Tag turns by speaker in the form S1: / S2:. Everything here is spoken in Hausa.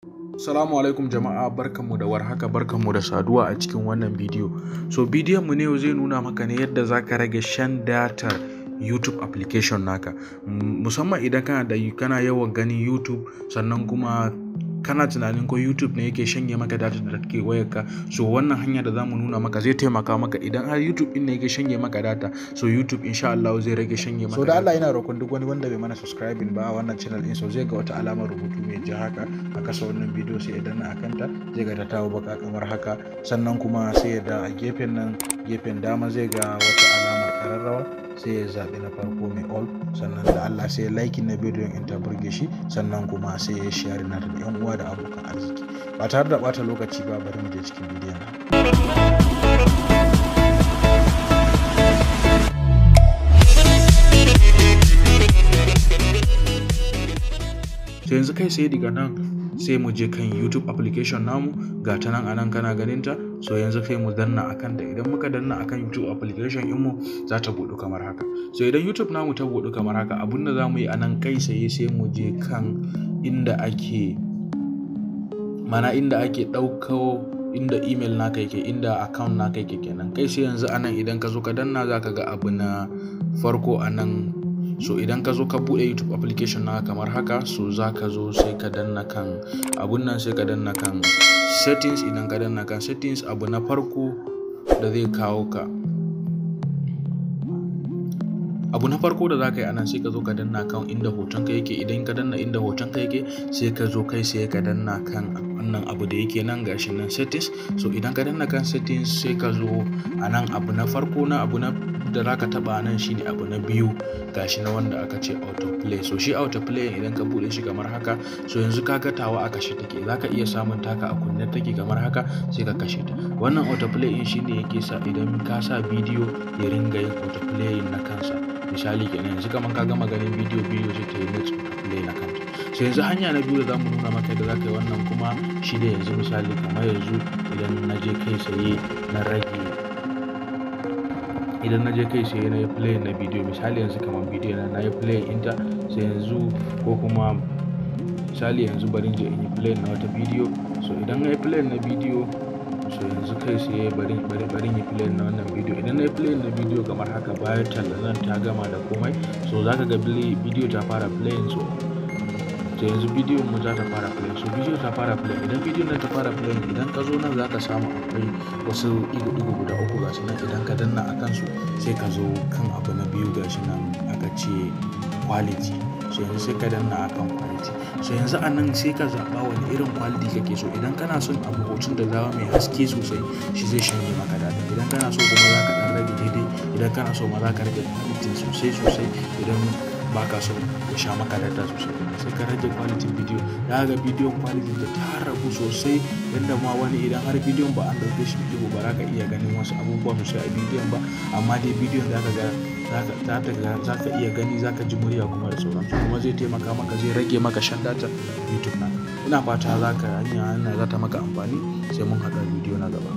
S1: Assalamu alaikum jama'a, barkanmu da warhaka, barkanmu da saduwa a cikin wannan bidiyo. So bidiyon mu ne yau zai nuna maka ne yadda zaka rage shan datar YouTube application naka. Musamman idan kana yawan ganin YouTube, sannan kuma kana tunanin ko YouTube ne yake shanye maka data da take wayarka. So wannan hanya da zamu nuna maka zai taimaka maka idan har YouTube din ne yake shanye maka data. So YouTube insha Allah zai rage shanye maka.
S2: So da Allah ina roƙon duk wani wanda bai mana subscribing ba a wannan channel din, so zai ga wata alamar rubutu mai ja haka a kasa wannan bidiyo, sai ya danna akan ta, zai ga ta tawo baka kamar haka. Sannan kuma sai ya da a gefen nan, gefen dama, zai ga wata alamar kararrawa, sai ya zaɓi na farko mai all. Sannan da Allah sai ya like na bidiyon in ta burge shi, sannan kuma sai ya share nata da yan uwa da abokan arziki. Ba tare da ɓata lokaci ba, bari mu je cikin bidiyon nan.
S1: So yanzu kai sai daga nan sai mu je kan YouTube application namu, ga ta nan anan kana ganin ta. So yanzu sai mu danna akan ta. Idan muka danna akan YouTube application din mu, za ta buɗu kamar haka. So idan YouTube namu ta buɗu kamar haka, abun da zamu yi anan kai sai sai mu je kan inda ake mana, inda ake ɗauko inda email naka yake, inda account naka yake kenan. Kai sai yanzu anan idan ka zo ka danna, zaka ga abu na farko anan. So idan ka zo ka buɗe YouTube application naka kamar haka, so za ka zo sai ka danna kan abun nan, sai ka danna kan settings. Idan ka danna kan settings, abu na farko da zai kawo ka, abu na farko da za ka yi anan, sai ka zo ka danna kan inda hotonka yake. Idan ka danna inda hotonka yake, sai ka zo kai sai ka danna kan wannan abu da yake nan, gashi nan, settings. So idan ka danna kan settings, sai ka zo anan, abu na farko na abu na da za ka taba nan shine abu na biyu, gashi na wanda aka ce autoplay. So shi autoplay, idan ka bude shi kamar haka, so yanzu ka ga tawa a kashe take. Za ka iya samun taka a kunne take kamar haka, sai ka kashe ta. Wannan autoplay din shine yake sa idan ka sa bidiyo ya ringa yin autoplay na kansa. Misali kenan, yanzu kamar ka gama ganin bidiyo, bidiyo sai ta yi next autoplay na kanta. So yanzu hanya na biyu da zamu nuna maka da zaka yi wannan kuma shi ne, yanzu misali kamar yanzu idan na je kai tsaye na rage, idan na je kai sai na yi play na bidiyo, misali yanzu kamar bidiyo na na yi play inta, sai yanzu ko kuma misali yanzu bari je in yi play na wata bidiyo. So idan na yi play na bidiyo, so yanzu kai sai bari yi play na wannan bidiyo. Idan na yi play na bidiyo kamar haka, bayan tallan ta gama da komai, so zaka ga bidiyo ta fara playing. So yanzu bidiyon mu za ta fara play. So bidiyo ta fara play. Idan bidiyon nan ta fara play, idan ka zo nan za ka samu akwai wasu ɗigo-ɗigo guda uku, gashi nan. Idan ka danna a kansu, sai ka zo kan abu na biyu, gashi nan aka ce quality. So yanzu sai ka danna akan quality. So yanzu a nan sai ka zaɓa wani irin quality kake so. Idan kana son abu hoton da zama mai haske sosai, shi zai shanye maka data. Idan kana so kuma za ka ɗan rage daidai. Idan kana so ma za ka rage quality sosai sosai. Idan ba ka so ya sha maka data sosai, sai ka rage quality bidiyo. Za ga bidiyon quality da ta ragu sosai, yadda ma wani idan har bidiyon ba an ɗauke shi bidiyo ba, za ka iya ganin wasu abubuwa sosai a bidiyon ba. Amma dai bidiyon za ka ga za ka iya gani, za ka ji murya kuma da sauransu. Kuma zai taimaka maka, zai rage maka shan data YouTube naka. Ina fata za ka hanya za ta maka amfani. Sai mun haɗa bidiyo na gaba.